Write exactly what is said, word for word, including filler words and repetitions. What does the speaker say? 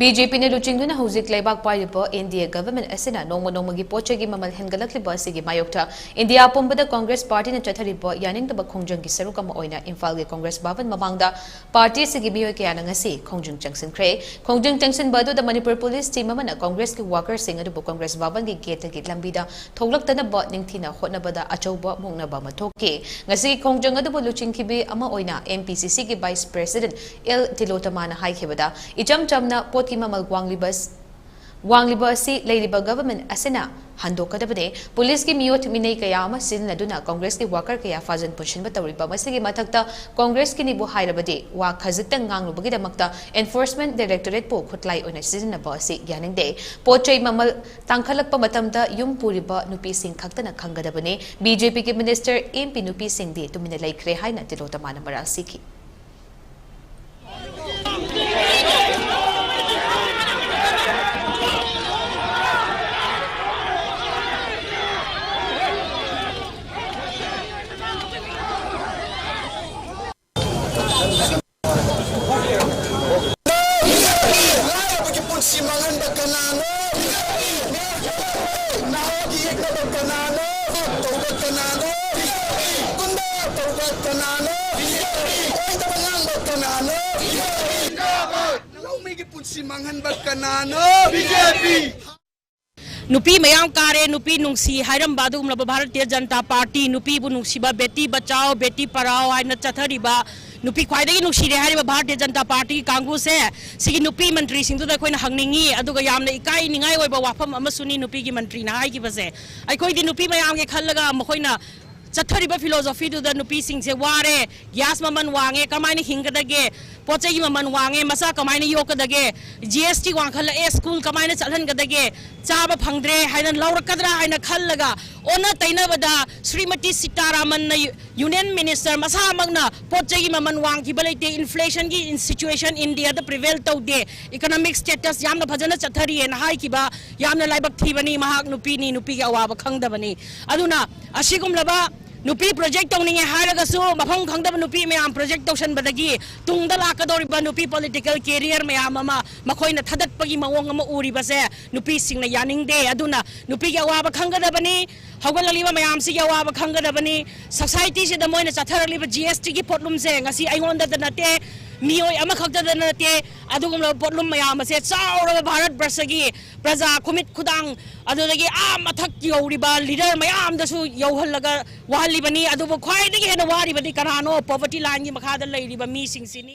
B J ꯄꯤꯅ ꯂꯨꯆꯤꯡꯗꯨꯅ ꯍꯧꯖꯤꯛ ꯂꯩꯕꯥꯛ ꯄꯥꯏꯔꯤꯕ ꯑꯦꯟ ꯗꯤ ꯑꯦ ꯒꯚꯔꯟꯃꯦꯟꯠ ꯑꯁꯤꯅ ꯅꯣꯡꯃ ꯅꯣꯡꯃꯒꯤ ꯄꯣꯠ ꯆꯩꯒꯤ ꯃꯃꯜ ꯍꯦꯟꯒꯠꯂꯛꯂꯤꯕ ꯑꯁꯤꯒꯤ ꯃꯥꯌꯣꯛꯇ ꯏꯟꯗꯤꯌꯥ ꯄꯨꯝꯕꯗ ꯀꯪꯒ꯭ꯔꯦꯁ ꯄꯥꯔꯇꯤꯅ ꯆꯠꯊꯔꯤꯕ ꯌꯥꯅꯤꯡꯗꯕ ꯈꯣꯡꯖꯪꯒꯤ ꯁꯔꯨꯛ ꯑꯃ ꯑꯣꯏꯅ ꯏꯝꯐꯥꯜꯒꯤ ꯀꯪꯒ꯭ꯔꯦꯁ ꯚꯕꯟ ꯃꯃꯥꯡꯗ ꯄꯥꯔꯇꯤ ꯑꯁꯤꯒꯤ ꯃꯤꯑꯣꯏ ꯀꯌꯥꯅ ꯉꯁꯤ ꯈꯣꯡꯖꯪ ꯆꯪꯁꯤꯟꯈ꯭ꯔꯦ꯫ ꯈꯣꯡꯖꯪ ꯆꯪꯁꯤꯟꯕ ꯑꯗꯨꯗ ꯃꯅꯤꯄꯨꯔ ꯄꯨꯂꯤꯁ ꯇꯤꯝ ꯑꯃꯅ ꯀꯪꯒ꯭ꯔꯦꯁꯀꯤ ꯋꯥꯀꯔꯁꯤꯡ ꯑꯗꯨꯕꯨ ꯀꯪꯒ꯭ꯔꯦꯁ ꯚꯕꯟꯒꯤ ꯒꯦꯠꯇꯒꯤ ꯂꯝꯕꯤꯗ ꯊꯣꯛꯂꯛꯇꯅꯕ ꯅꯤꯡꯊꯤꯅ ꯍꯣꯠꯅꯕꯗ ꯑꯆꯧꯕ ꯃꯨꯛꯅꯕ ꯑꯃ ꯊꯣꯛꯈꯤ꯫ ꯉꯁꯤꯒꯤ ꯈꯣꯡꯖꯪ ꯑꯗꯨꯕꯨ ꯂꯨꯆꯤꯡꯈꯤꯕꯤ ꯑꯃ ꯑꯣꯏꯅ ꯑꯦꯝ ꯄꯤ ꯁꯤ ꯁꯤꯒꯤ ꯚꯥꯏꯁ ꯄ꯭ꯔꯦꯁꯤꯗꯦꯟꯠ ꯑꯦꯜ ꯇꯤꯂꯣꯇꯃꯥꯅ ꯍꯥꯏꯈꯤꯕꯗ, ꯏꯆꯝ ꯆꯝꯅ ꯄꯣꯠꯀꯤ ꯃꯃꯜ ꯋꯥꯡꯂꯤꯕ ꯑꯁ-, ꯋꯥꯡꯂꯤꯕ ꯑꯁꯤ ꯂꯩꯔꯤꯕ ꯒꯚꯔꯟꯃꯦꯟꯠ ꯑꯁꯤꯅ ꯍꯟꯗꯣꯛꯀꯗꯕꯅꯤ꯫ ꯄꯨꯂꯤꯁꯀꯤ ꯃꯤꯑꯣꯠ ꯃꯤꯅꯩ ꯀꯌꯥ ꯑꯃ ꯁꯤꯖꯤꯟꯅꯗꯨꯅ ꯀꯪꯒ꯭ꯔꯦꯁꯀꯤ ꯋꯥꯀꯔ ꯀꯌꯥ ꯐꯥꯖꯤꯟ ꯄꯨꯟꯁꯤꯟꯕ ꯇꯧꯔꯤꯕ ꯃꯁꯤꯒꯤ ꯃꯊꯛꯇ ꯀꯪꯒ꯭ꯔꯦꯁꯀꯤꯅꯤꯕꯨ ꯍꯥꯏꯔꯕꯗꯤ ꯋꯥ ꯈꯖꯤꯛꯇꯪ ꯉꯥꯡꯂꯨꯕꯒꯤꯗꯃꯛꯇ ꯑꯦꯟꯐꯣꯔꯁꯃꯦꯟꯠ ꯗꯥꯏꯔꯦꯛꯇꯣꯔꯦꯠꯄꯨ ꯈꯨꯠꯂꯥꯏ ꯑꯣꯏꯅ ꯁꯤꯖꯤꯟꯅꯕ ꯑꯁꯤ ꯌꯥꯅꯤꯡꯗꯦ꯫ ꯄꯣꯠ ꯆꯩ ꯃꯃꯜ ꯇꯥꯡꯈꯠꯂꯛꯄ ꯃꯇꯝꯗ ꯌꯨꯝ ꯄꯨꯔꯤꯕ ꯅꯨꯄꯤꯁꯤꯡ ꯈꯛꯇꯅ ꯈꯪꯒꯗꯕꯅꯤ꯫ ꯕꯤ ꯖꯦ ꯄꯤꯒꯤ ꯃꯤꯅꯤꯁꯇꯔ ꯑꯦꯝ ꯄꯤ ꯅꯨꯄꯤꯁꯤꯡꯗꯤ ꯇꯨꯃꯤꯟꯅ ꯂꯩꯈ꯭ꯔꯦ ꯍꯥꯏꯅ ꯇꯤꯂꯣꯇꯃꯥꯅ ꯃꯔꯥꯜ ꯁꯤꯈꯤ꯫ ꯂꯥꯏꯔꯕꯒꯤ ꯄꯨꯟꯁꯤ ꯃꯥꯡꯍꯟꯕ ꯀꯅꯥꯅꯣ? ꯅꯍꯥꯒꯤ ꯌꯦꯛꯅꯕ ꯀꯅꯥꯅꯣ? ꯇꯧꯕ ꯀꯅꯥꯅꯣ? ꯒꯨꯟꯗꯥ ꯇꯧꯕ ꯀꯅꯥꯅꯣ? ꯑꯣꯏꯗꯕ ꯉꯥꯡꯕ ꯀꯅꯥꯅꯣ? ꯂꯧꯃꯤꯒꯤ ꯄꯨꯟꯁꯤ ꯃꯥꯡꯍꯟꯕ ꯀꯅꯥꯅꯣ? ꯕꯤ ꯖꯦ ꯄꯤ꯫ ꯅꯨꯄꯤ ꯃꯌꯥꯝ ꯀꯥꯔꯦ, ꯅꯨꯄꯤ ꯅꯨꯡꯁꯤ ꯍꯥꯏꯔꯝꯕ ꯑꯗꯨꯒꯨꯝꯂꯕ ꯚꯥꯔꯇꯤꯌ ꯖꯅꯇꯥ ꯄꯥꯔꯇꯤ, ꯅꯨꯄꯤꯕꯨ ꯅꯨꯡꯁꯤꯕ, ꯕꯦꯇꯤ ꯕꯆꯥꯎ, ꯕꯦꯇꯤ ꯄꯔꯥꯎ ꯍꯥꯏꯅ ꯆꯠꯊꯔꯤꯕ, ꯅꯨꯄꯤ ꯈ꯭ꯋꯥꯏꯗꯒꯤ ꯅꯨꯡꯁꯤꯔꯦ ꯍꯥꯏꯔꯤꯕ ꯚꯥꯔꯇꯤꯌ ꯖꯅꯇꯥ ꯄꯥꯔꯇꯤꯒꯤ ꯀꯥꯡꯕꯨꯁꯦ, ꯁꯤꯒꯤ ꯅꯨꯄꯤ ꯃꯟꯇ꯭ꯔꯤꯁꯤꯡꯗꯨꯗ ꯑꯩꯈꯣꯏꯅ ꯍꯪꯅꯤꯡꯉꯤ꯫ ꯑꯗꯨꯒ ꯌꯥꯝꯅ ꯏꯀꯥꯏꯅꯤꯡꯉꯥꯏ ꯑꯣꯏꯕ ꯋꯥꯐꯝ ꯑꯃꯁꯨꯅꯤ ꯅꯨꯄꯤꯒꯤ ꯃꯟꯇ꯭ꯔꯤꯅ ꯍꯥꯏꯈꯤꯕꯁꯦ꯫ ꯑꯩꯈꯣꯏꯗꯤ ꯅꯨꯄꯤ ꯃꯌꯥꯝꯒꯤ ꯈꯜꯂꯒ ꯃꯈꯣꯏꯅ ꯆꯠꯊꯔꯤꯕ ꯐꯤꯂꯣꯁꯣꯐꯤꯗꯨꯗ ꯅꯨꯄꯤꯁꯤꯡꯁꯦ ꯋꯥꯔꯦ, ꯒ꯭ꯌꯥꯁ ꯃꯃꯜ ꯋꯥꯡꯉꯦ, ꯀꯃꯥꯏꯅ ꯍꯤꯡꯒꯗꯒꯦ, ꯄꯣꯠ ꯆꯩꯒꯤ ꯃꯃꯜ ꯋꯥꯡꯉꯦ, ꯃꯆꯥ ꯀꯃꯥꯏꯅ ꯌꯣꯛꯀꯗꯒꯦ, ꯖꯤ ꯑꯦꯁ ꯇꯤ ꯋꯥꯡꯈꯠꯂꯛꯑꯦ, ꯁ꯭ꯀꯨꯜ ꯀꯃꯥꯏꯅ ꯆꯠꯍꯟꯒꯗꯒꯦ, ꯆꯥꯕ ꯐꯪꯗ꯭ꯔꯦ ꯍꯥꯏꯅ ꯂꯧꯔꯛꯀꯗ꯭ꯔꯥ ꯍꯥꯏꯅ ꯈꯜꯂꯒ ꯑꯣꯟꯅ ꯇꯩꯅꯕꯗ ꯁ꯭ꯔꯤꯃꯇꯤ ꯁꯤꯇꯥꯔꯥꯃꯟꯅ ꯌꯨ-, ꯌꯨꯅꯤꯌꯟ ꯃꯤꯅꯤꯁꯇꯔ ꯃꯁꯥꯃꯛꯅ ꯄꯣꯠ ꯆꯩꯒꯤ ꯃꯃꯜ ꯋꯥꯡꯈꯤꯕ ꯂꯩꯇꯦ, ꯏꯟꯐ꯭ꯂꯦꯁꯟꯒꯤ ꯁꯤꯆꯨꯋꯦꯁꯟ ꯏꯟꯗꯤꯌꯥꯗ ꯄ꯭ꯔꯤꯚꯦꯜ ꯇꯧꯗꯦ, ꯏꯀꯣꯅꯣꯃꯤꯛ ꯁ꯭ꯇꯦꯇꯁ ꯌꯥꯝꯅ ꯐꯖꯅ ꯆꯠꯊꯔꯤꯑꯅ ꯍꯥꯏꯈꯤꯕ ꯌꯥꯝꯅ ꯂꯥꯏꯕꯛ ꯊꯤꯕꯅꯤ꯫ ꯃꯍꯥꯛ ꯅꯨꯄꯤꯅꯤ, ꯅꯨꯄꯤꯒꯤ ꯑꯋꯥꯕ ꯈꯪꯗꯕꯅꯤ꯫ ꯑꯗꯨꯅ ꯑꯁꯤꯒꯨꯝꯂꯕ ꯅꯨꯄꯤ ꯄ꯭ꯔꯣꯖꯦꯛ ꯇꯧꯅꯤꯡꯉꯦ ꯍꯥꯏꯔꯒꯁꯨ ꯃꯐꯝ ꯈꯪꯗꯕ ꯅꯨꯄꯤ ꯃꯌꯥꯝ ꯄ꯭ꯔꯣꯖꯦꯛ ꯇꯧꯁꯟꯕꯗꯒꯤ ꯇꯨꯡꯗ ꯂꯥꯛꯀꯗꯧꯔꯤꯕ ꯅꯨꯄꯤ ꯄꯣꯂꯤꯇꯤꯀꯦꯜ ꯀꯦꯔꯤꯌꯔ ꯃꯌꯥꯝ ꯑꯃ ꯃꯈꯣꯏꯅ ꯊꯥꯗꯠꯄꯒꯤ ꯃꯑꯣꯡ ꯑꯃ ꯎꯔꯤꯕꯁꯦ ꯅꯨꯄꯤꯁꯤꯡꯅ ꯌꯥꯅꯤꯡꯗꯦ꯫ ꯑꯗꯨꯅ ꯅꯨꯄꯤꯒꯤ ꯑꯋꯥꯕ ꯈꯪꯒꯗꯕꯅꯤ, ꯍꯧꯒꯠꯂꯛꯂꯤꯕ ꯃꯌꯥꯝꯁꯤꯒꯤ ꯑꯋꯥꯕ ꯈꯪꯒꯗꯕꯅꯤ꯫ ꯁꯣꯁꯥꯏꯇꯤꯁꯤꯗ ꯃꯣꯏꯅ ꯆꯠꯊꯔꯛꯂꯤꯕ ꯖꯤ ꯑꯦꯁ ꯇꯤꯒꯤ ꯄꯣꯠꯂꯨꯝꯁꯦ ꯉꯁꯤ ꯑꯩꯉꯣꯟꯗꯗ ꯅꯠꯇꯦ, ꯃꯤꯑꯣꯏ ꯑꯃꯈꯛꯇꯗ ꯅꯠꯇꯦ, ꯑꯗꯨꯒꯨꯝꯂꯕ ꯄꯣꯠꯂꯨꯝ ꯃꯌꯥꯝ ꯑꯁꯦ ꯆꯥꯎꯔꯕ ꯚꯥꯔꯠ ꯕꯔꯁꯒꯤ ꯄ꯭ꯔꯖꯥ ꯈꯨꯃꯤꯠ ꯈꯨꯗꯥꯡ ꯑꯗꯨꯗꯒꯤ ꯑꯥ ꯃꯊꯛ ꯌꯧꯔꯤꯕ ꯂꯤꯗꯔ ꯃꯌꯥꯝꯗꯁꯨ ꯌꯧꯍꯜꯂꯒ ꯋꯥꯍꯜꯂꯤꯕꯅꯤ꯫ ꯑꯗꯨꯕꯨ ꯈ꯭ꯋꯥꯏꯗꯒꯤ ꯍꯦꯟꯅ ꯋꯥꯔꯤꯕꯗꯤ ꯀꯅꯥꯅꯣ? ꯄꯣꯚꯔꯇꯤ ꯂꯥꯏꯟꯒꯤ ꯃꯈꯥꯗ ꯂꯩꯔꯤꯕ ꯃꯤꯁꯤꯡꯁꯤꯅꯤ꯫